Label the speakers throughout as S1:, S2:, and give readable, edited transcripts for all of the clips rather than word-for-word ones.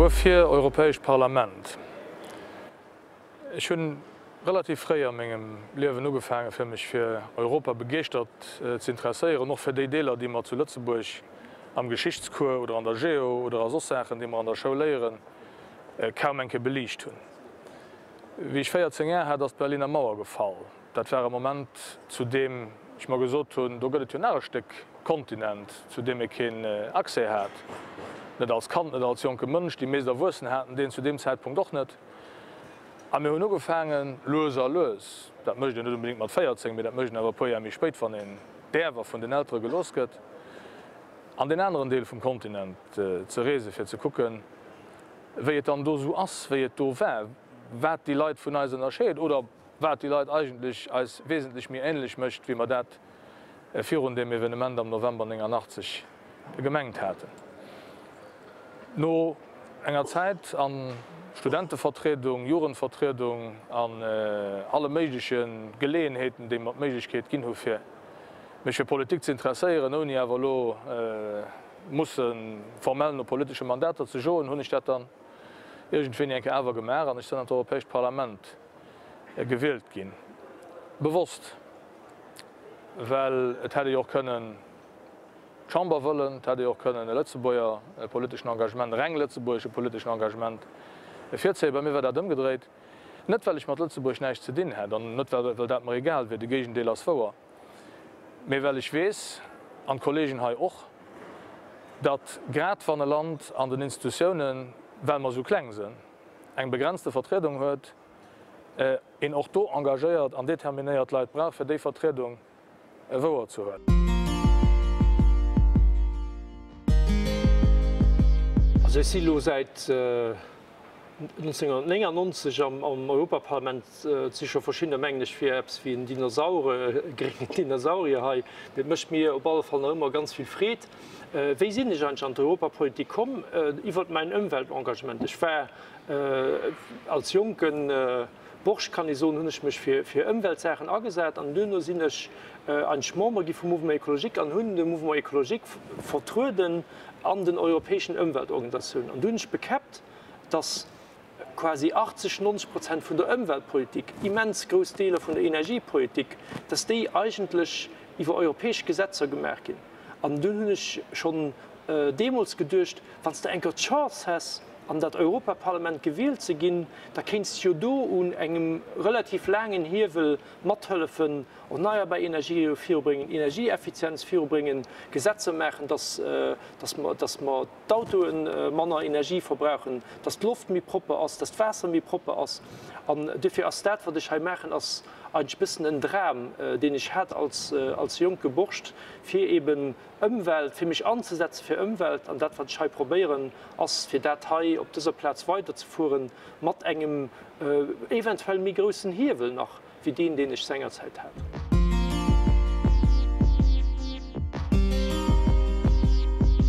S1: Wuerfir Europäescht Parlament? Ech hunn relativ fréi a mengem Liewen ugefaange fir mech fir Europa begeeschtert ze interesséieren, och fir déi Deeler déi mer zu Lëtzebuerg am Geschichtscours oder an der Geo oder a soss Saachen déi mer an der Schoul léieren, kaum eng Kéier beliicht hunn. Wéi ech 14 Jar hat, ass d'Berliner Mauer gefall. Dat war e Moment, zu deem ech mer gesot hunn, do gëtt et jo nach e Stéck Kontinent, zu deem ee keen Accès hat. Net als Kand, net als jonke Mënsch, déi meescht Erwuessen haten deen zu deem Zäitpunkt och net. A mir hunn ugefaangen, lues a lues, dat mécht een net onbedéngt mat 14, mee dat mécht een awer e puer Jar méi spéit, wann een däerwer vun den Eltere gelooss gëtt, an deen aneren Deel vum Kontinent ze reesen, fir ze kucken, wéi et dann do esou ass, wéi et do war, wat déi Leit vun eis ënnerscheet oder wat déi Leit eigentlech eis wesentlech méi ähnlech mécht, wéi mer dat virun deem Evenement am November 89 gemengt haten. No enger Zäit a Studentevertriedung, Jugendvertriedung an alle méigleche Geleeënheeten, déi mer d'Méiglechkeet ginn hu fir mech fir Politik ze interesséieren, ouni awer elo musse formell no politesche Mandater ze joen, hunn ech dat dann iergendwéini eng Kéier awer gemaach an ech sinn an d'Europäescht Parlament gewielt ginn. Bewosst, well et hätt ee jo och kënnen d'Chamber wëllen, et hätt ee jo och kënnen e Lëtzebuerger politeschen Engagement, e reng lëtzebuergesche politeschen Engagement virzéien. Bei mir war dat ëmgedréit. Net well ech mat Lëtzebuerg näischt ze dinn hätt an net well dat mer egal wier, de Géigendeel ass wouer, mee well ech weess, an d'Kollegen hei och, datt grad wann e Land an den Institutiounen, well mer esou kleng sinn, eng begrenzte Vertriedung huet, een och do engagéiert an determinéiert Leit brauch, fir déi Vertriedung wouer ze huelen.
S2: Also ech si lo säit 1999 am Europaparlament. Et si scho verschiddener mengen ech fir eppes wéi en Dinosaure, e gréngen Dinosaurier hei. Mee et mécht mir op alle Fall nach ëmmer ganz vill Freed. Wéi sinn ech eigentlech an d'Europapolitik komm? Iwwert mäin Ëmweltengagement. Ech war als jonken Borscht, kann ee soen, hunn ech mech fir Ëmweltsaachen agesat an duerno sinn ech eigentlech Member gi vum Mouvement Écologique an hunn de Mouvement Écologique vertrueden an den europäeschen Ëmweltorganisatiounen. An du hunn ech bekäppt, dass quasi 80, 90 Prozent vun der Ëmweltpolitik, immens grouss Deeler vun der Energiepolitik, dass déi eigentlech iwwer europäesch Gesetzer gemaach ginn. An dunn hunn ech schonn deemools geduecht, Wann s de eng Kéier d'Chance häss, an dat Europaparlament gewielt ze ginn, da kéints de jo do un engem relativ laangen Hiewel mathëllefen, erneierbar Energië virubréngen, Energieeffizienz virubréngen, Gesetzer maachen, dass, dass mer, dass mer d'Autoe manner Energie verbrauchen, dass d'Loft méi propper ass, dass d'Waasser méi propper ass. An duerfir ass dat, wat ech hei maachen, ass eigentlech e bëssen en Dram, deen ech hat als, als jonke Borscht, fir eben Ëmwelt, fir mech anzesetze fir Ëmwelt. An dat, wat ech hei probéieren, ass, fir dat hei op dëser Plaz weiderzefueren, mat engem eventuell méi groussen Hiewel nach wéi deen, deen ech sengerzäit hat.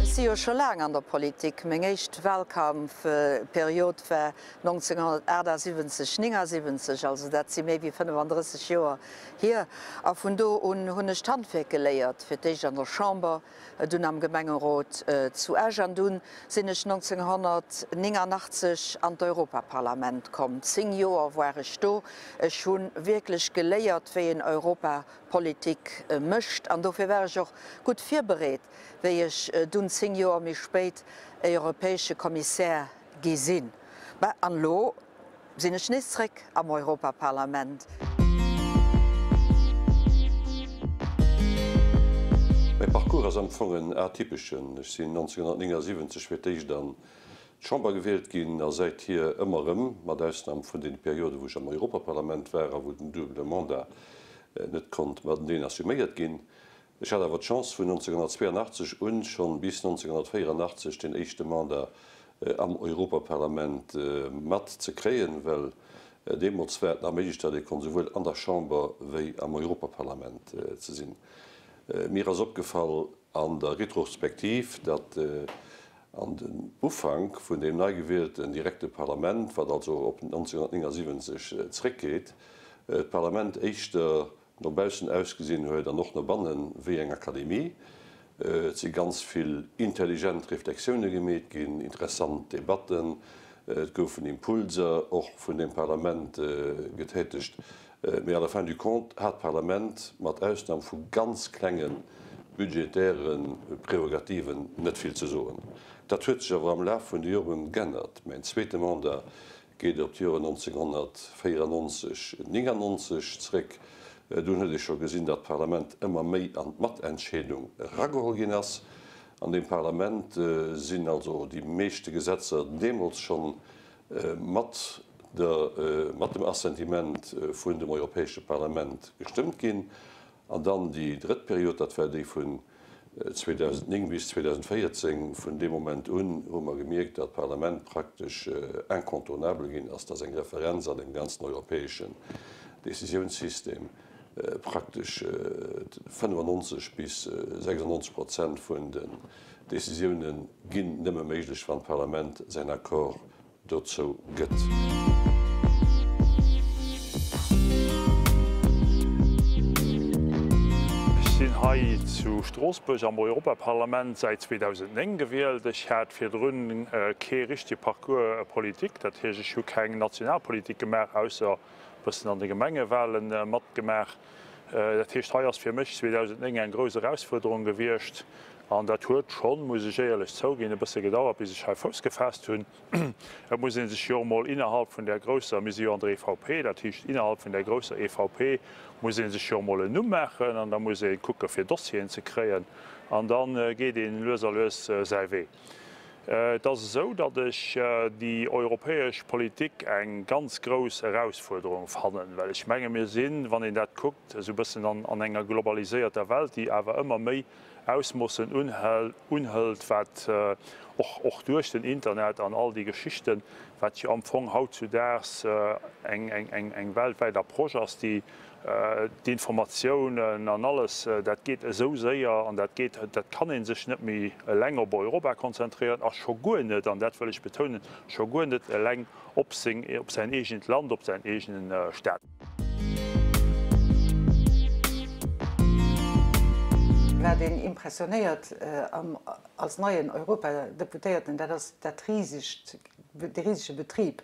S3: Ech si jo scho laang an der Politik. Meng éischt Wahlkampfperiod war 1978, 79, also dat si méi wéi 35 Joer hier. A vun do un hunn ech d'Handwierk geléiert, fir d'éischt an der Chamber, dunn am Gemengerot zu Esch an dunn sinn ech 1989 an d'Europaparlament komm. 10 Joer war ech do. Ech hu wierklech geléiert, wéi een Europapolitik mécht an dofir war ech och gutt virbereet, wéi ech dunn 10 Joer méi spéit europäesche Kommissär gi sinn. Bah, an elo sinn ech nees zréck am Europaparlament.
S4: Mäi Parcours ass am Fong en atypeschen. Ech sinn 1979 fir d'éischt an d'Chamber gewielt ginn a säithier ëmmer erëm, mat Ausnam vun deene Perioden, wou ech am Europaparlament war a wou den double Mandat net konnt mateneen assuméiert ginn. Ech hat awer d'Chance vun 1982 un schonn bis 1984 den éischte Mandat am Europaparlament mat ze kréien, well deemools war et nach méiglech, datt ee konnt esouwuel an der Chamber wéi am Europaparlament ze sinn. Mir ass opgefall an der Retrospektiv, datt an den Ufank vun deem nei gewielten direkte Parlament, wat also op 1979 zréckgeet, d'Parlament éischter no baussen ausgesinn huet an och no bannen wéi eng Akademie. Et si ganz vill intelligent Reflexioune gemeet ginn, interessant Debatten, et goufen Impulser och vun deem Parlament getätegt. Mee à la fin du compte hat d'Parlament, mat Ausnam vu ganz klenge budgetäre Prärogativen, net vill ze soen. Dat huet sech awer am Laf vun de Joren g'ännert. Mäin zweete Mandat geet op d'Joren 1994, 99 zréck. Dunn huet ee scho gesinn, datt d'Parlament ëmmer méi an d'Matentscheedung erageholl ginn ass. An deem Parlament sinn also déi meeschte Gesetzer deemools schonn mat der, mat dem Assentiment vun dem Europäesche Parlament gestëmmt ginn. An dann déi drëtt Period, dat war déi vun 2009 bis 2014. Vun deem Moment un hu mer gemierkt, datt d'Parlament praktesch incontournable ginn ass, datt eng Referenz an deem ganzen europäeschen Décisiounssystem praktesch 95 bis 96 Prozent vun den Décisioune ginn nëmme méiglech, wann d'Parlament säin Accord dozou gëtt.
S5: Ech sinn hei zu Stroossbuerg am Europaparlament säit 2009 gewielt. Ech hat virdrun kee richtege Parcours politique, dat heescht ech hu keng Nationalpolitik gemaach, ausser e bëssen an de Gemengewahlen matgemaach. Dat heescht hei ass fir mech 2009 eng grouss Erausfuerderung gewiescht an dat huet schonn, muss ech éierlech zouginn, e bësse gedauert bis ech hei Fouss gefaasst hunn. Et muss ee sech jo och emol innerhalb vun där grousser, mir si jo an der EVP, dat heescht innerhalb vun där grousser EVP muss ee sech jo och emol en Numm maachen an da muss ee kucke fir Dossieren ze kréien an da geet ee lues a lues säi Wee. Et ass esou, datt ech déi europäesch Politik eng ganz grouss Erausfuerderung fannen, well ech menge mir sinn, wann een dat kuckt, esou e bëssen an enger globaliséierter Welt, déi awer ëmmer méi Ausmoossen unhëlt, wat och och duerch den Internet an all déi Geschichten, wat jo am Fong hautzudaags eng weltwäit Approche ass, déi d'Informatiounen an alles, dat geet esou séier an dat geet, dat kann ee sech net méi eleng op Europa konzentréieren a scho guer net, an dat wëll ech betounen, scho guer net eleng op seng, op säin eegent Land, op säin eegene Staat.
S6: Wat een impressionéiert als neien Europadeputéierten, dat ass dat risegt, de risege Betrib.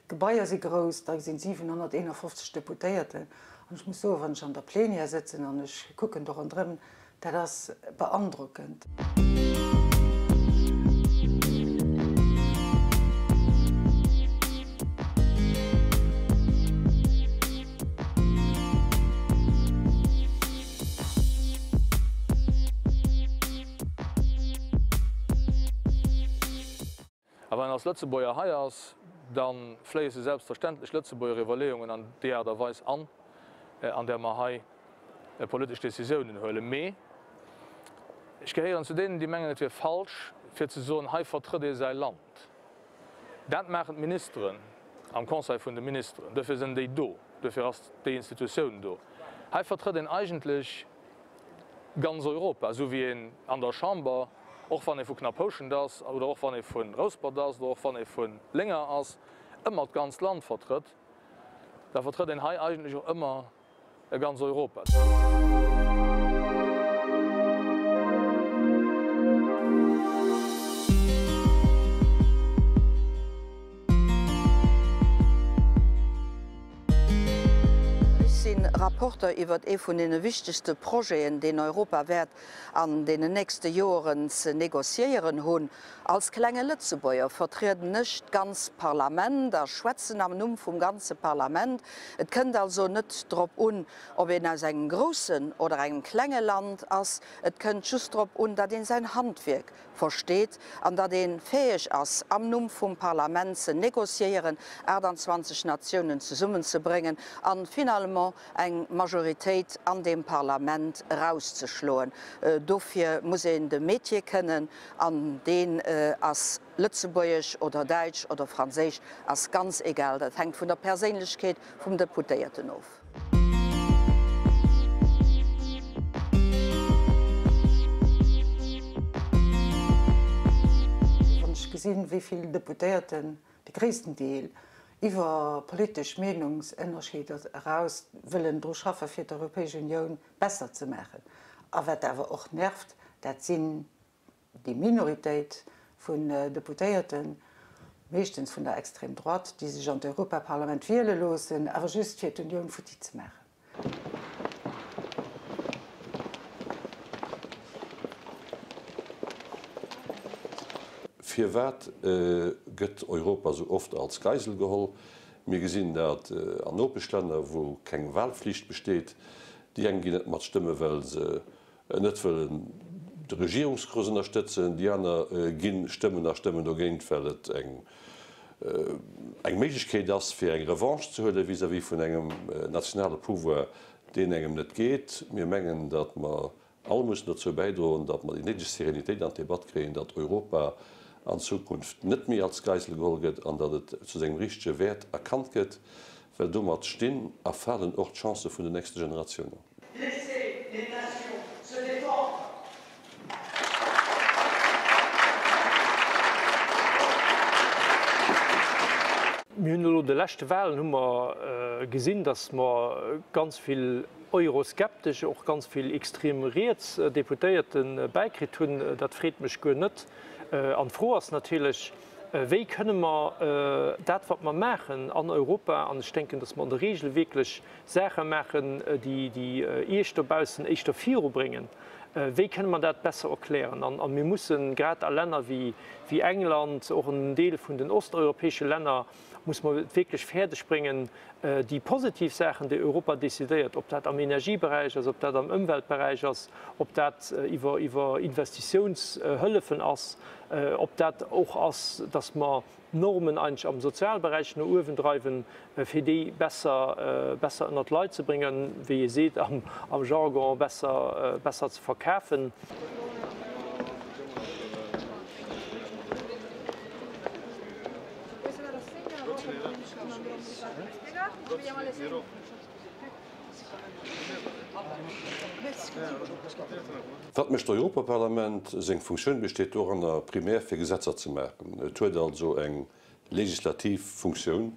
S6: D'Gebaier si grouss, da sinn 751 Deputéierten. An ech muss soen, wann ech an der Plenière sëtzen an ech kucken do ronderëm, Dat ass beandrockend.
S1: A wann een als Lëtzebuerger hei ass, da fléisse selbstverständlech Lëtzebuerger Iwwerleeungen an déi Aart a Weis an, an där mer hei politesch Décisiounen huelen. Mee ech gehéieren zu deenen, déi mengen, et wier falsch, fir ze soen, hei vertrëtt ee säi Land. Dat maachen d'Ministeren am Conseil vun de Ministeren. Duerfir sinn déi do, duerfir ass déi Institutioun do. Hei vertrëtt een eigentlech ganz Europa, esou wéi een an der Chamber, och wann ee vu Knapphouschent ass oder och wann ee vu Rouspert ass oder och wann ee vu Lénger ass, ëmmer d'ganzt Land vertrëtt, da vertrëtt een hei eigentlech och ëmmer ganz Europa.
S3: Ech si Rapporteur iwwert ee vun deene wichtegste Projeten, deen Europa wäert an deenen nächste Joeren ze négociéieren hunn. Als klenge Lëtzebuerger vertrieden ech d'ganz Parlament a schwätzen am Numm vum ganze Parlament. Et kënnt also net drop un, ob een aus engem groussen oder engem klenge Land ass. Et kënnt just drop un, datt een säin Handwierk versteet an datt ee fäeg ass, am Numm vum Parlament ze négociéieren, 28 Natiounen zesummenzebréngen an finalement eng Majoritéit an deem Parlament erauszeschloen. Dofir muss een de Métier kënnen an deen ass Lëtzebuergesch oder Däitsch oder Franséisch, ass ganz egal. Dat hänkt vun der Perséinlechkeet vum Deputéierten of.
S6: Wann ech gesinn, wéi vill Deputéierten, de gréissten Deel, iwwer politesch Meenungsënnerscheeder eraus wëllen dru schaffe fir d'Europäesch Unioun besser ze maachen, a wat awer och nervt. Dat sinn déi Minoritéit vun Deputéierten, meeschtens vun der Extrême droite, déi sech an d'Europaparlament wiele loossen, awer just fir d'Unioun futti ze maachen.
S4: Firwat gëtt Europa sou oft als Geisel geholl? Mir gesinn dat an Nopeschlänner, wou keng Wahlflicht besteet. Déi eng ginn net mat stëmme well se net wëllen de Regierungskurs ënnerstëtzen, déi aner gi stëmmen a stëmmen dogéint, well et eng eng Méiglechkeet ass, fir eng Revanche ze huele vis-à-vis vun engem nationale Pouvoir, deen engem net geet. Mir mengen, datt mer all mussen dozou bäidroen, datt mer déi néideg Serenitéit an d'Debatt kréien, datt Europa an Zukunft net méi als Geisel geholl gëtt an datt et zu sengem richtege Wäert erkannt gëtt, well domat stinn a falen och d'Chancë vun den nächste Generatiounen.
S7: Laissez les nations se défendre!
S2: Mir hunn elo de leschte Wahlen hu mer gesinn, datt mer ganz vill euroskeptesch, och ganz vill extrem riets Deputéierte bäikritt hunn. Dat freet mech guer net. An d'Fro ass natierlech, Wéi kënne mer dat, wat mer maachen an Europa, an ech denken, datt mer an der Regel wierklech Saache maachen, déi Iech dobaussen éischter virubréngen, wéi kënne mer dat besser erklären? A mir mussen, grad a Länner wéi England, och en Deel vun den osteuropäesche Länner, muss mer et wierklech fäerdeg bréngen, déi positiv Saachen, déi Europa decidéiert, ob dat am Energieberäich ass, ob dat am Ëmweltberäich ass, ob dat iwwer Investitiounshëllefen ass, ob dat och ass, datt mer d'Normen eigentlech am Sozialberäich no uewen dreiwen, fir déi besser, besser ënnert d'Leit ze bréngen, wéi ee seet am Jargon, besser, besser ze verkafen.
S4: Wat mécht d'Europaparlament? Seng Funktioun besteet doranner, primär fir Gesetzer ze maachen. Et huet also eng legislativ Funktioun,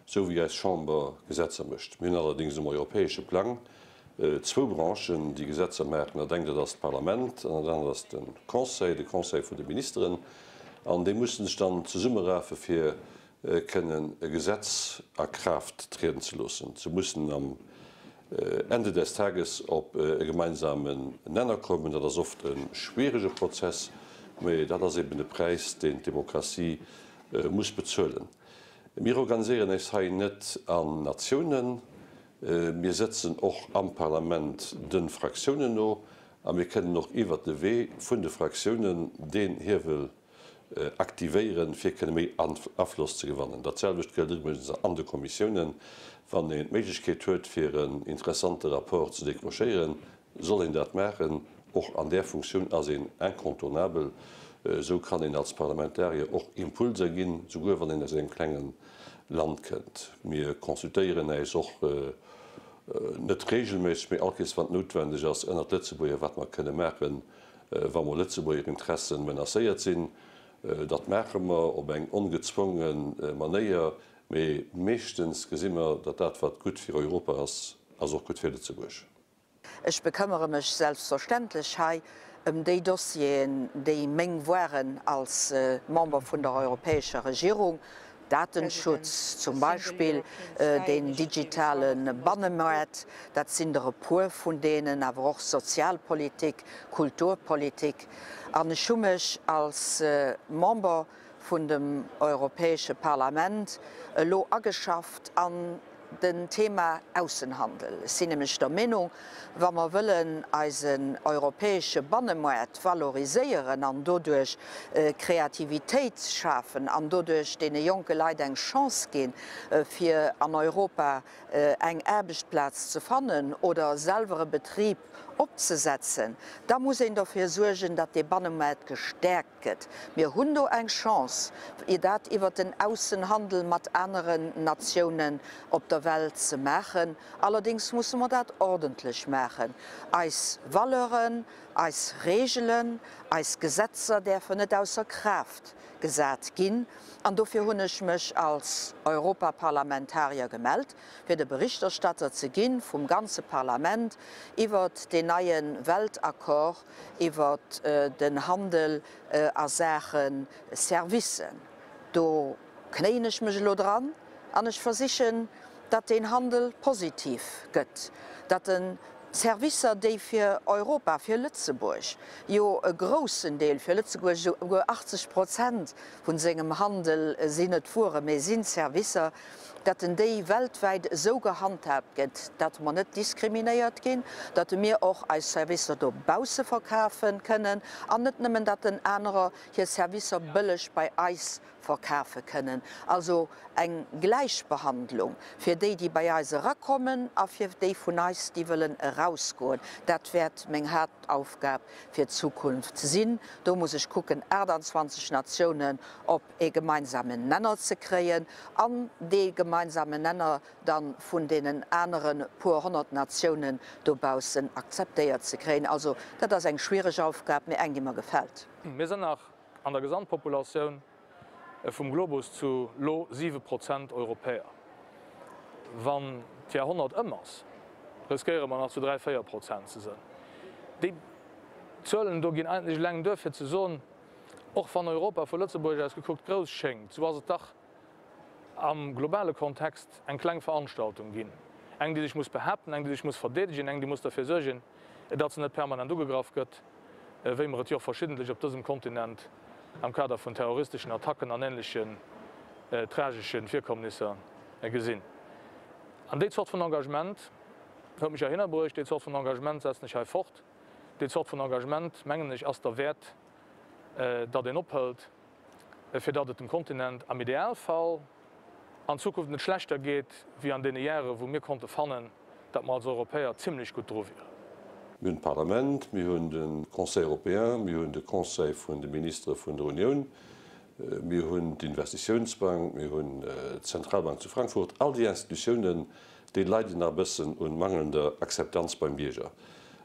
S4: sou wéi eis Chamber Gesetzer mécht. Mir hunn allerdéngs um europäesche Plang zwou Branchen, déi Gesetzer maachen. Dat eng, dat ass d'Parlament an dat anert ass de Conseil, de Conseil vun de Ministeren. An déi musse sech dann zesummerafe fir kënnen e Gesetz a Kraaft trieden ze loossen. Se mussen am Ende des Tages op e gemeinsamen Nenner kommen. Dat ass oft e schwierege Prozess, mä dat ass eben de Präis, deen d'Demokratie muss bezuelen. Mir organiséieren äis hei net an Natiounen. Mir sëtzen och am Parlament de Fraktiounen no a mir kënnen och iwwert de Wee vun de Fraktiounen deen Hiewel aktivéieren, fir kënne méi Afloss ze gewannen. Dat selwecht gëllt iwwregens an de Kommissiounen. Wann een d'Méiglechkeet huet, fir en interessante Rapport ze décrochéieren, soll een dat maachen. Och an där Funktioun ass een incontournabel. Esou kann een als Parlamentarier och Impulser ginn, souguer wann een aus engem klenge Land kënnt. Mir consultéieren äis och net regelméisseg, mee allkéiers wann et noutwendeg ass, ënnert Lëtzebuerger, wat mer kënne maachen, Wa mol Lëtzebuerger Interessen menacéiert sinn, dat maache mer op eng ongezwonge Manéier, mee meeschtens gesi mer, datt dat wat gutt fir Europa ass, ass och gutt fir Lëtzebuerg.
S3: Ech bekëmmere mech selbstverständlech hei ëm déi Dossieren, déi meng waren als Member vun der europäescher Regierung, Datenschutz zum Beispill, den digitale Bannemaart, dat sinn der e puer vun deenen, awer och Sozialpolitik, Kulturpolitik. An ech hu mech als Member vun dem Europäesche Parlament elo ageschafft an den Thema Aussenhandel. Ech sinn nämlech der Meenung, wa mer wëllen eisen europäesche Bannemoart valoriséieren an doduerch Kreativitéit schafen an doduerch deene jonke Leit eng Chance ginn, fir an Europa eng Aarbechtplaz ze fannen oder selwer e Betrib opzesetzen, da muss een dofir suergen, datt dee Bannemoart gestäerkt gëtt. Mir hunn do eng Chance, dat iwwert den Aussenhandel mat aneren Natiounen op der. der Welt ze maachen. Allerdéngs musse mer dat ordentlech maachen. Eis Valeuren, eis Reegelen, eis Gesetzer däerfen net ausser Kraaft gesat ginn. An dofir hunn ech mech als Europaparlamentarier gemellt, fir de Berichterstatter ze gi vum ganze Parlament iwwert deen neie Weltaccord iwwert den Handel a Saache Servicen. Do knéien ech mech elo dran an ech versichen, datt deen Handel positiv gëtt, datt en Servicer, déi fir Europa, fir Lëtzebuerg jo e groussen Deel, fir Lëtzebuerg esouguer 80 Prozent vun sengem Handel sinn net Wueren, mä sinn Servicer, datt en déi weltwäit esou gehandhaabt gëtt, datt mer net diskriminéiert ginn, datt mir och eis Servicer dobausse verkafe kënnen an net nëmmen, datt en anerer hir Servicer bëlleg bei eis verkafe kënnen. Also eng Gläichbehandlung fir déi, déi bei eis erakommen a fir déi vun eis, déi wëllen erausgoen. Dat wäert meng Haaptaufgab fir d'Zukunft sinn. Do muss ech kucken, 28 Natiounen op ee gemeinsamen Nenner ze kréien an dee gemeinsamen Nenner da vun deenen anere puer 100 Natiounen dobaussen akzeptéiert ze kréien. Also dat ass eng schwiereg Aufgab, mee eng, déi mer gefält.
S1: Mir sinn nach an der Gesamtpopulatioun vum Globus zu lo 7 Prozent Europäer. Wann d'Jahrhonnert ëm ass, riskéiere mer nach zu 3, 4 Prozent ze sënn. Déi Zuelen do ginn eigentlech eleng duer fir ze soen, och wann Europa vu Lëtzebuerg aus gekuckt grouss schéngt, sou ass et dach am globale Kontext eng kleng Veranstaltung ginn, eng déi sech muss behaapten, eng déi sech muss verdeedegen, eng déi muss derfir suergen, datt se net permanent ugegraff gëtt, wéi mer et jo och verschiddentlech op dësem Kontinent am Kader vun terroristeschen Attacken an ähnlechen tragesche Virkommnisser gesinn. An déi Zort vun Engagement huet mech heihinner bruecht, déi Zort vun Engagement setzen ech hei fort, déi Zort vun Engagement, mengen ech, ass derwäert, datt een ophëlt, fir datt et dem Kontinent am Idealfall an Zukunft net schlechter geet wéi an deene Jahre wou mir konnte fannen, datt mer als Europäer zimlech gutt dru wieren.
S4: Mir hunn d'Parlament, mir hunn de Conseil européen, mir hunn de Conseil vun de Ministere vun der Unioun, mir hunn d'Investitiounsbank, mir hunn d'Zentralbank zu Frankfurt. All déi Institutiounen, déi leiden nach e bëssen un mangelnder Akzeptanz beim Bierger.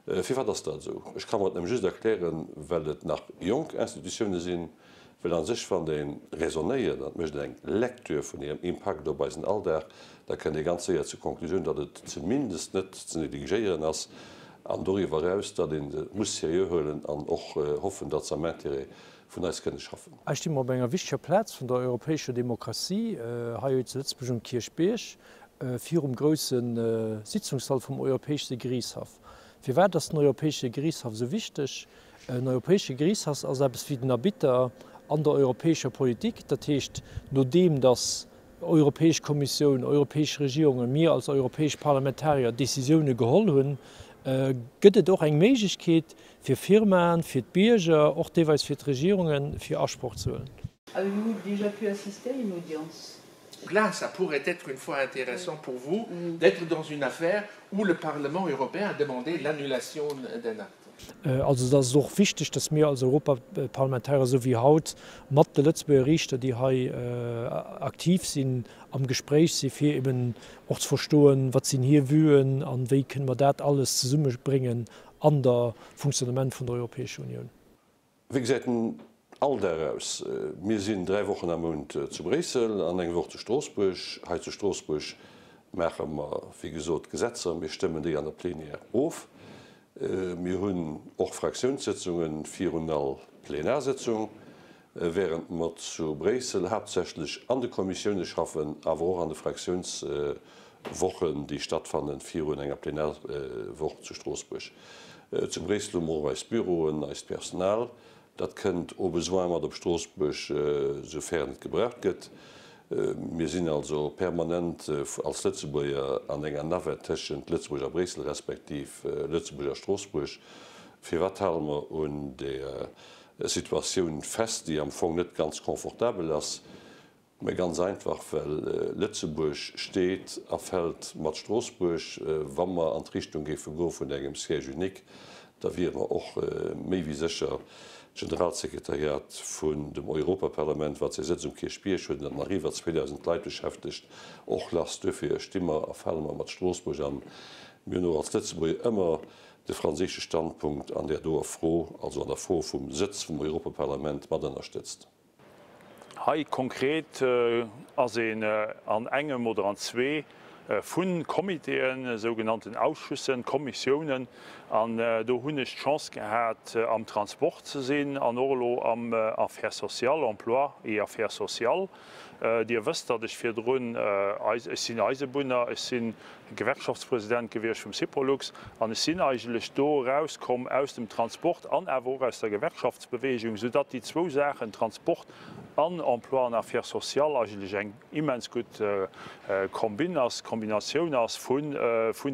S4: Firwat ass dat esou? Ech ka mer et nëmme just erklären, well et nach jonk Institutioune sinn, well a sech, wann ee raisonnéiert an et mécht eng Lecture vun hirem Impakt op eisen Alldag, da kënnt ee ganz séier zur Konklusioun, datt et zumindest net ze negligéieren ass an doriwwer eraus, datt ee se muss seriö huelen an och hoffen, datt se am Intérêt vun eis kënne schaffen.
S2: Hei sti mer op enger wichteger Plaz vun der europäescher Demokratie, hei zu Lëtzebuerg um Kierchbierg, virum grousse Sitzungssall vum Europäesche Geriichtshaff. Firwat ass den Europäesche Geriichtshaff esou wichteg? En Europäesche Geriichtshaff ass eppes wéi den Arbitter an der europäescher Politik. Dat heescht, nodeem datt Europäesch Kommissioun, europäesch Regierungen, mir als europäesch Parlamentarier Décisioune geholl hunn, gëtt et och eng Méiglechkeet fir Firmaen, fir d'Bierger, och deelweis fir d'Regierungen, fir Asproch ze huelen.
S8: Avez-vous déjà pu assister à une audience?
S9: Là, ça pourrait être une fois intéressant pour vous d'être dans une affaire où le Parlement européen a demandé l'annulation d'un acte.
S2: Also et ass och wichteg, datt mir als Europaparlamentarier, esou wéi haut, mat de Lëtzebuerger Riichter, déi hei aktiv sinn, am Gespréich si fir eben och ze verstoen, wat sinn hir Vuen an wéi kënne mer dat alles zesummebréngen an der Fonctionnement vun der Europäescher Unioun.
S4: Wéi gesäit den Alldag aus? Mir sinn 3 Wochen am Mount zu Bréissel an eng Woch zu Stroossbuerg. Hei zu Stroossbuerg maache mer, wéi gesot, d'Gesetzer. Mir stëmmen déi an der Plenière of. Mir hunn och Fraktiounssëtzunge virun all Plenarsëtzung, wärend mer zu Bréissel haaptsächlech an de Kommissioune schaffen, awer och an de Fraktiounswochen, déi stattfanne virun enger Plenarwoch zu Stroossbuerg. Zu Bréissel hu mer och eis Büroen, eist Personal. Dat kënnt au besoin mat op Stroossbuerg, soufern et gebraucht gëtt. Mir sinn also permanent als Lëtzebuerger an enger Navette tëschent Lëtzebuerg a Bréissel respektiv Lëtzebuerg a Stroossbuerg. Firwat hale mer un där Situatioun fest, déi am Fong net ganz confortabel ass? Mä ganz einfach, well Lëtzebuerg steet a fält mat Stroossbuerg. Wa mer an d'Richtung géife goe vun engem Siège unique, Da wiere mer och méi wéi sécher d'Generalsekretariat vun dem Europaparlament, wat säi Sëtz um Kierchbierg huet an dat nach iwwer 2.000 Leit beschäftegt, och lass. Duerfir sti mer a fale mer mat Stroossbuerg an. Mir hunn och als Lëtzebuerger ëmmer de franséische Standpunkt an där doer Fro, also an der Fro vum Sëtz vum Europaparlament, mat ënnerstëtzt.
S5: Hei konkret ass een an engem oder an zwee vu Comitéen, sougenannten Ausschüssen, Kommissiounen, an do hunn ech d'Chance gehat am Transport ze sinn an och elo am Affaires sociales, Emploi et Affaires sociales. Dir wësst, datt ech virdrun, ech sinn Eisebunner, ech si Gewerkschaftspresident gewiescht vum Syprolux an ech sinn eigentlech do erauskomm aus dem Transport an awer och aus der Gewerkschaftsbewegung, soudatt déi zwou Saachen, Transport an Emploi an Affaires sociales, eigentlech eng immens gutt Combine ass, Kombinatioun ass vun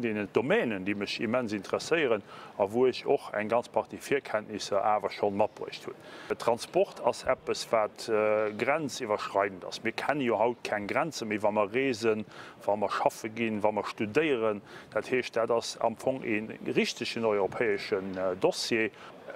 S5: deenen Domänen, déi mech immens interesséieren a wou ech och eng ganz Partie Virkenntnisser awer schonn matbruecht hunn. Transport ass eppes, wat grenziwwerschreidend ass. Mir kenne jo haut keng Grenze méi, wa mer reesen, wa mer schaffe ginn, wa mer studéieren. Dat heescht, dat ass am Fong ee richtegen europäeschen Dossier.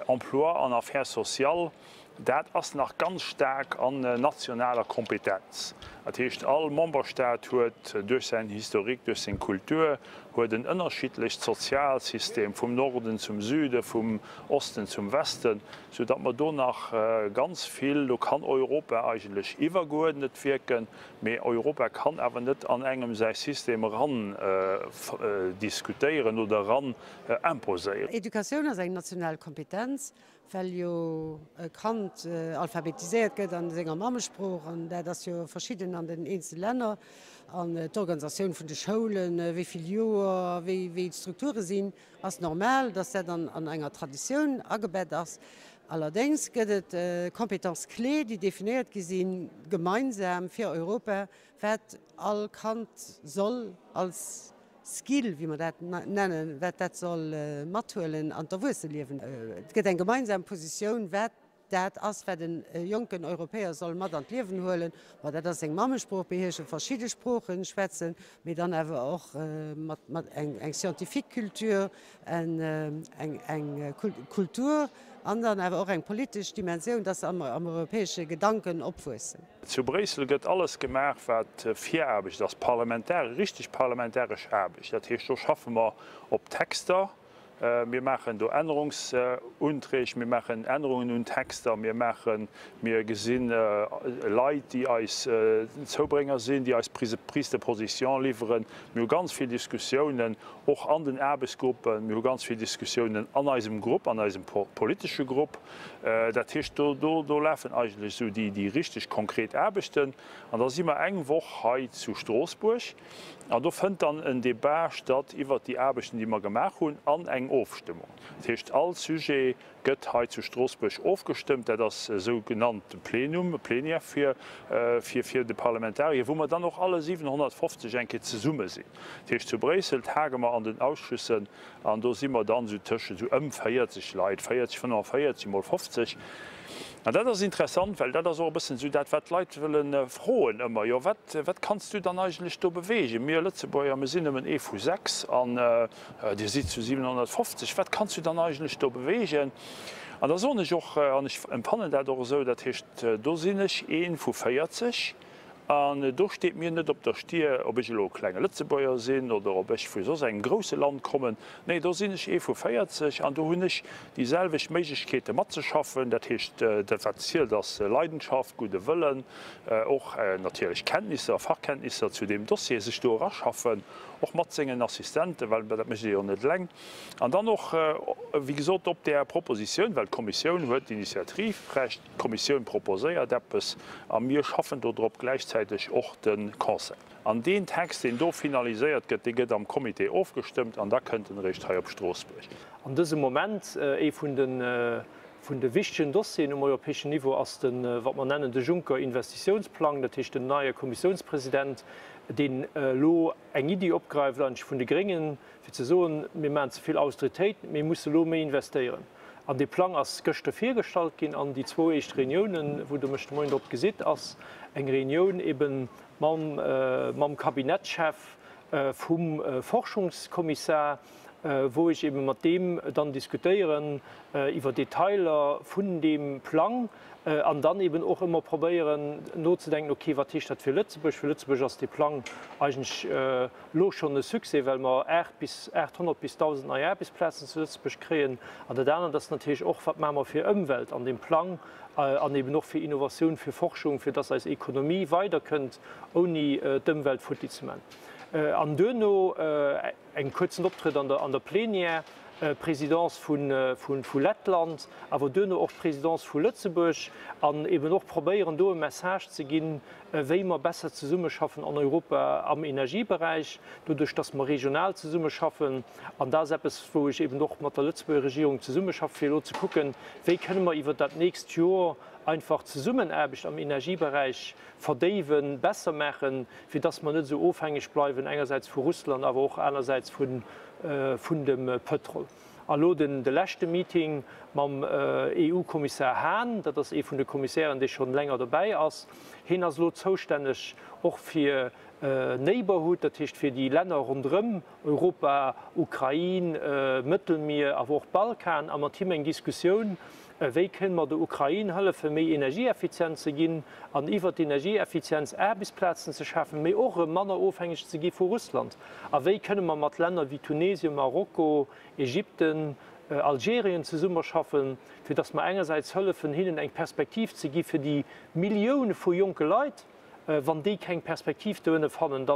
S5: Emploi an Affaires sociales, dat ass nach ganz staark an nationaler Kompetenz. Dat heescht, all Memberstaat huet duerch säin Historique, duerch seng Kultur, huet en ënnerschiddlecht Sozialsystem vum Norden zum Süden, vum Osten zum Westen, sou datt mer do nach ganz vill, do kann Europa eigentlech iwwergeuerdnet wierken, mee Europa kann awer net an engem säi System eran diskutéieren oder eran imposéieren.
S10: Educatioun ass eng national Kompetenz, well jo e Kand alphabetiséiert gëtt an senger Mammesprooch, an dat ass jo verschidden an den eenzele Länner, an d'Organisatioun vun de Schoulen, wéi vill Joer, wéi d'Strukture sinn, ass normal, dass dat an enger Traditioun agebett ass. Allerdéngs gëtt et Compétences clés, déi definéiert gi sinn, gemeinsam fir Europa, wat all Kand soll als Skill, wéi mer dat nennen, wat dat soll mathuelen an d'Erwuesseliewen. Et gëtt eng gemeinsam Positioun, wat dat ass, wat e jonken Europäer soll mat an d'Liewen huelen. Ma dat ass seng Mammesprooch beherrschen, verschidde Sprooche schwätzen, mee dann awer och mat eng scientifique Culture, eng Kultur an dann awer och eng politesch Dimensioun, dass se am europäesche Gedanken opwuessen.
S5: Zu Bréissel gëtt alles gemaach, wat Viraarbecht ass, parlamentar, richteg parlamentaresch Aarbecht. Dat heescht, do schaffe mer op Texter, mir maachen do Ännerungsunträg, mir maachen Ännerungen un Texter, mir maachen, mir gesi Leit, déi eis Zoubrénger sinn, déi eis Prise de position liwweren. Mir hu ganz vill Diskussiounen, och an den Aarbechtsgruppen, mir hu ganz vill Diskussiounen an eisem Grupp, an eisem politesche Grupp. Dat heescht, do, do, do lafen eigentlech esou déi, déi richteg konkret Aarbechten. An da si mer eng Woch hei zu Stroossbuerg an do fënnt dann en Débat statt iwwert déi Aarbechten, déi mer gemaach hunn, an eng Ofstëmmung. Dat heescht, all Sujet gëtt hei zu Stroossbuerg ofgestëmmt. Dat ass e sou genannte Plenum, Plénière fir, fir, fir de Parlamentarier, wou mer dann och alle 750 eng Kéier zesumme sinn. Dat heescht, zu Bréissel tage mer an den Ausschüssen An do si mer dann esou tëschent esou ëm 40 Leit, 40, 45, mol 50. An dat ass interessant, well dat ass och e bëssen esou dat, wat d'Leit wëlle froen ëmmer, Jo, wat, wat kanns du dann eigentlech do beweegen? Mir Lëtzebuerger, mir sinn nëmmen ee vu sechs an Dir sidd zu 750. Wat kanns du dann eigentlech do beweegen? An da soen ech och, an ech empfannen dat och esou, dat heescht, do sinn ech ee vu 40, An do steet mir net op der Stier, ob ech elo e klenge Lëtzebuerger sinn oder ob ech vu soss engem grousse Land kommen. Nee, do sinn ech ee vu 40 an do hunn ech déi selwecht Méiglechkeete matzeschaffen. Dat heescht, dat wat zielt ass Leidenschaft, gudde Wëllen, och natierlech Kenntnisser, Fachkenntnisser zu deem Dossier, sech do eraschaffen, och mat sengen Assistenten, well dat mécht ee jo net eleng. An dann och, wéi gesot, op där Propositioun, well d'Kommissioun huet d'Initiativrecht, D'Kommissioun proposéiert eppes a mir schaffen do drop, gläichzäiteg och de Conseil. An deen Text, deen do finaliséiert gëtt, dee gëtt am Comité ofgestëmmt an da kënnt en eréischt hei op Stroossbuerg.
S2: An dësem Moment, ee vun de vun de wichtegen Dossieren um europäeschen Niveau ass de wat mer nennen de Juncker-Investitiounsplang, dat heescht den neie Kommissiounspresident, deen elo eng Iddi opgreift eigentlech vun de Gréngen, fir ze soen, mir maachen ze vill Austeritéit, mir musse elo méi investéieren. An dee Plang ass gëschter virgestallt ginn an déi zwou éischt Reuniounen, wou Der mech de Moien drop gesitt, ass eng Reunioun ebe mam Kabinettschef vum Forschungskommissar. wou ech ebe mat deem dann diskutéieren iwwer Detailer vun deem Plang an dann eben och ëmmer probéieren nozedenken, okay, wat heescht dat fir Lëtzebuerg? Fir Lëtzebuerg ass dee Plang eigentlech elo schonn e Succès, well mer 8 bis 800 bis 1.000 nei Aarbechtsplazen zu Lëtzebuerg kréien. An dat anert ass natierlech och, wat maache mer fir Ëmwelt an deem Plang an eben och fir Innovatioun, fir Forschung, fir dass eis Ekonomie weiderkënnt, ouni d'Ëmwelt futti ze man. An duerno Engem kuerzen Optrëtt an der Plenière, Présidence vu Lettland, awer duerno och d'Présidence vu Lëtzebuerg, an eben och probéieren do e Message ze ginn, wéi mer besser zesummeschaffen an Europa am Energieberäich, doduerch datt mer regional zesummeschaffen. An dat ass eppes, wou ech eben och mat der Lëtzebuerger Regierung zesummeschaffe fir elo ze kucken, wéi kënne mer iwwert dat nächst Joer einfach d'Zesummenaarbecht am Energieberäich verdéiwen, besser maachen, fir dass mer net esou ofhängeg bleiwen, engersäits vu Russland, awer och anersäits vun dem Pëtrol. A lo den de leschte Meeting mam EU-Kommissar Hahn, dat ass ee vun de Kommissären, dee schonn länger dobäi ass. Hien ass elo zoustänneg och fir Neighborhood, dat heescht fir déi Länner ronderëm Europa, Ukrain, Mëttelmier, awer och Balkan, a mat him eng Diskussioun, Wéi kënne mer der Ukrain hëllefen, méi energieeffizient ze ginn an iwwert d'Energieeffizienz Aarbechtsplazen ze schafen, mee och erëm manner ofhängeg ze gi vu Russland? A wéi kënne mer mat Länner wéi Tunesien, Marokko, Ägypten, Algerien zesummerschaffen, fir datt mer engersäits hëllefen, hinnen eng Perspektiv ze gi fir déi Millioune vu jonke Leit, Wann déi keng Perspektiv doënne fannen, da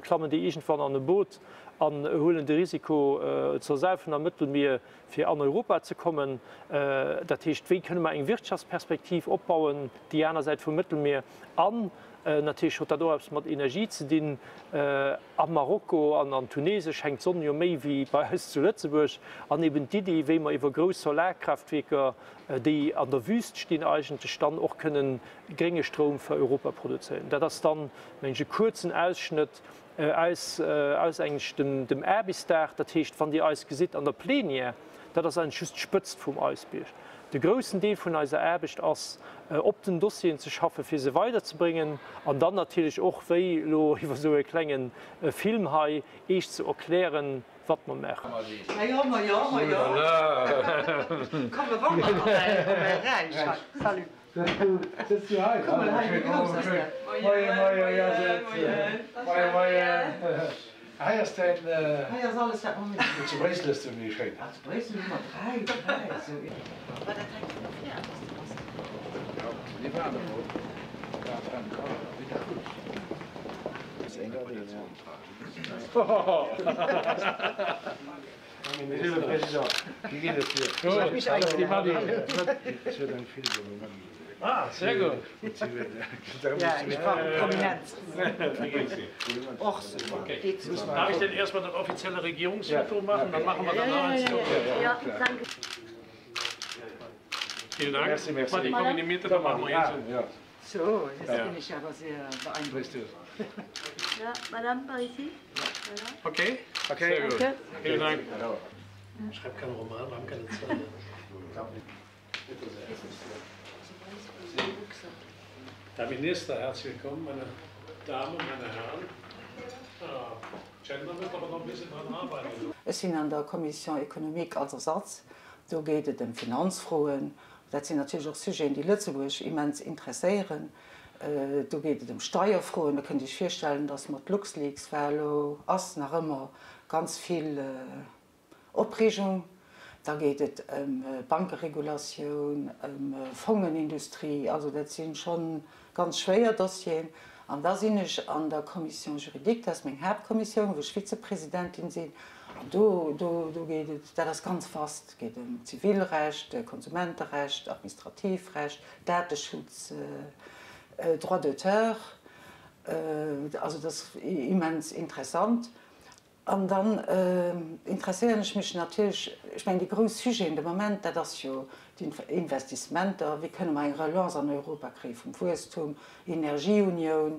S2: klammen déi iergendwann an e Boot an huelen de Risiko ze ersaufen am Mëttelmier, fir an Europa ze kommen. Dat heescht, wéi kënne mer eng Wirtschaftsperspektiv opbauen, déi aner Säit vum Mëttelmier? An natierlech huet dat och eppes mat Energie ze dinn. A Marokko an an Tunesien schengt d'Sonn jo méi wéi bei eis zu Lëtzebuerg. An eben d'Iddi, wéi mer iwwer grouss Solarkraftwierker, déi an der Wüst stinn, eigentlech dann och kënnen grénge Stroum fir Europa produzéieren. Dat ass dann, mengen ech, e kuerzen Ausschnëtt aus aus eigentlech dem dem Aarbechtsdag. Dat heescht, wann Dir eis gesitt an der Plenière, dat ass eigentlech just d'Spëtzt vum Eisbierg. De groussen Deel vun eiser Aarbecht ass, op den Dossieren ze schaffen, fir se weiderzebréngen an dann natierlech och, wéi elo iwwer esou e klenge Film hei, Eech ze erklären, wat mer maachen.
S8: Ma jo, ma jo, ma jo. Komm, e wandert op mäi Räich hei. Salut.
S11: Sëtz du hei?
S8: Kuck mol hei, wéi grouss ass dat?
S11: Moien, moien, Josette. Moien, moien. Hei ass däin.
S8: Hei ass alles, wat mer hunn.
S11: Zu Bréissel hues du méi schéin.
S8: Ah, zu Bréissel hu mer 3, 3, esou. War dat hei vun vir aus, de Basti?
S11: Jo, déi waren emol. Monsieur le Président, wéi geet et dir? Ah, sehr gut.
S1: Darf ich denn erstmal das offizielle Regierungsfoto machen? Dann machen wir danach eins. Vielen Dank.
S11: Merci, merci.
S1: Ich komme in die Mitte, dann machen wir jetzt.
S6: So, jetzt bin ich aber sehr beeindruckt.
S12: Ja, Madame, par ici. Voilà.
S1: Okay.
S11: Okay.
S1: Sehr gut. Vielen Dank.
S2: Schreib keinen Roman, wir haben keine Zeit.
S1: Herr Minister, herzlich willkommen, meine Damen, meine Herren. Ah, Gender wird aber noch ein bisschen dran arbeiten.
S6: Ech sinn an der Commission économique als Ersatz. Do geet et ëm Finanzfroen. Dat sinn natierlech och Sujeten, déi Lëtzebuerg immens interesséieren. Do geet et ëm Steierfroen. Da kënnt Dir Iech virstellen, datt mat LuxLeaks war elo, ass nach ëmmer ganz vill Opreegung. Da geet et ëm Bankeregulatioun, ëm Fongenindustrie. Also dat si scho ganz schwéier Dossieren. An da sinn ech an der Commission juridique, dat ass meng Haaptkommissioun, wou ech Vizepresidentin sinn. An do, do, do geet et, dat ass ganz vast, et geet ëm Zivilrecht, Konsumenterecht, Administrativrecht, Dateschutz, Droit d'auteur. Also dat ass immens interessant. An dann interesséieren ech mech natierlech, ech mengen déi grouss Sujeten de Moment, dat ass jo d'Investissementer, wéi kënne mer eng Relance an Europa kréie vum Wuesstum, Energieunioun,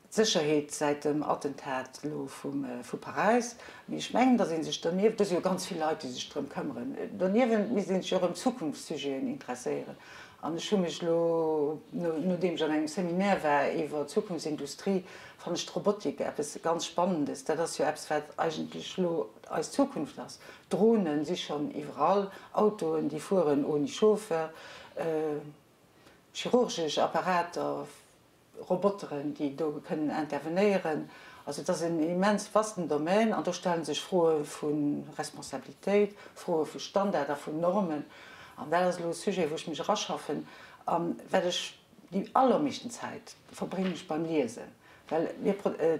S6: d'Sécherheet säit dem Attentat elo vu Paräis. Mee ech mengen, datt ee sech donieft, do si jo ganz vill Leit, déi sech drëm këmmeren, doniewent misst ee sech och ëm Zukunftssujeten interesséieren. An ech hu mech elo, nodeem ech an engem Seminaire war iwwer Zukunftsindustrie, fannen ech d'Robotik eppes ganz Spannendes. Dat ass jo eppes, wat eigentlech elo eis Zukunft ass. Dronen si schonn iwwerall, Autoen, déi fueren ouni Chauffeur, chirurgesch Apparater, Roboteren, déi do kënnen intervenéieren. Also et ass en immens vasten Domaine an do stelle sech Froe vu Responsabilitéit, Froe vu Standard a vun Normen. An dat ass elo e Sujet, wou ech mech eraschaffen a wat ech déi allermeeschten Zäit verbréngen ech beim Liesen, well mir,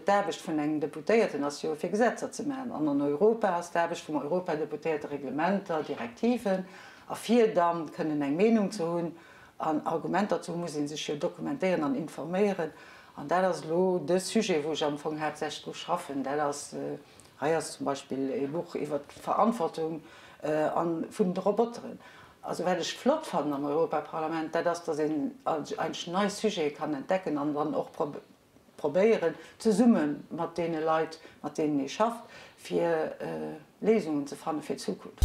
S6: d'Aarbecht vun engem Deputéierten ass jo fir Gesetzer ze maachen an an Europa ass d'Aarbecht vum Europadeputéierte Reglementer, Direktiven a fir dann kënnen eng Meenung ze hunn, An Argumenter zu muss ee sech jo dokumentéieren an informéieren. An dat ass elo de Sujet, wou ech am Fong haaptsächlech dru schaffen. Dat ass, hei ass zum Beispill ee Buch iwwert d'Verantwortung vun de Roboteren. Also wat ech flott fannen am Europaparlament, dat ass, datt een eigentlech nei Sujete kann entdecken an dann och probéieren, zesumme mat deene Leit, mat deenen ee schafft, fir Léisungen ze fanne fir d'Zukunft.